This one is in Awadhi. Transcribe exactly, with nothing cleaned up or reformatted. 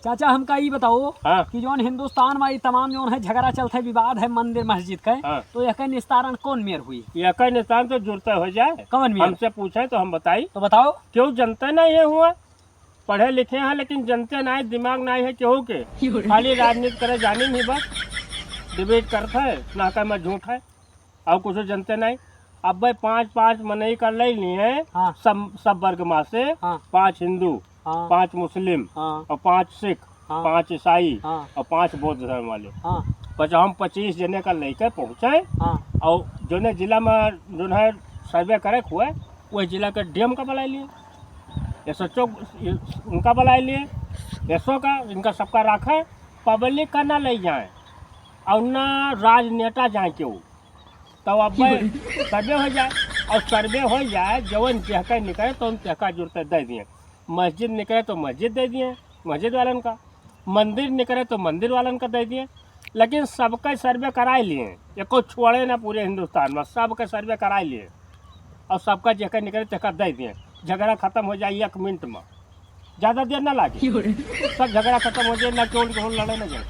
चाचा, हमका ई बताओ हाँ। कि जौन हिंदुस्तान मा ई तमाम जौन है झगड़ा चलत है, विवाद है मंदिर मस्जिद के, हाँ। तो एकर निस्तारण कौन मेर हुई? एकर निस्तारण तो जुरते हो जाए। कौन मेर? हमसे पूछे तो हम बताई। तो बताओ। क्यों जनते नहीं है हुआ? पढ़े लिखे हैं लेकिन जनते नहीं, दिमाग नहीं है केहू के। खाली राजनीति करे जानी नहीं बस। Debate करत है, ना कहे मैं झूठ है। और कुछ जनते नहीं। अब भाई पाँच, पाँच मनई का ले लिए हैं, हाँ। सब, सब वर्ग मा से, हाँ। पाँच हिंदू, हाँ। पाँच मुस्लिम, हाँ। और पाँच सिख, हाँ। पाँच ईसाई, हाँ। और पाँच बौद्ध धर्म वाले। हाँ। बस हम पच्चीस जने का लेके पहुँचे, हाँ। और जोने जिला मा जोन है survey करे के हुए, वही जिला के DM का बुलाए लिए, SHO उनका बुलाए लिए, SO का, इनका सबका रखे, public का ना ले जाए और ना राजनेता जाए केहू। तो अब survey हो जाए, और survey हो जाए, जवन जेहका निकले तो उन तेहका जुरते दे दिए। मस्जिद निकले तो मस्जिद दे दिए, मस्जिद वालन का, मंदिर निकले तो मंदिर वालन का दे दिए। लेकिन सबका survey कराए लिए, एको छोड़े ना पूरे हिंदुस्तान मा, सबका survey कराए लिए। और सबका जेहका निकले तेहका दे दिए, झगड़ा खत्म हो जाए एक मिनट मा, ज्यादा देर ना लागे। सब झगड़ा खत्म हो जाए, ना केहू केहू लड़े ना जाए।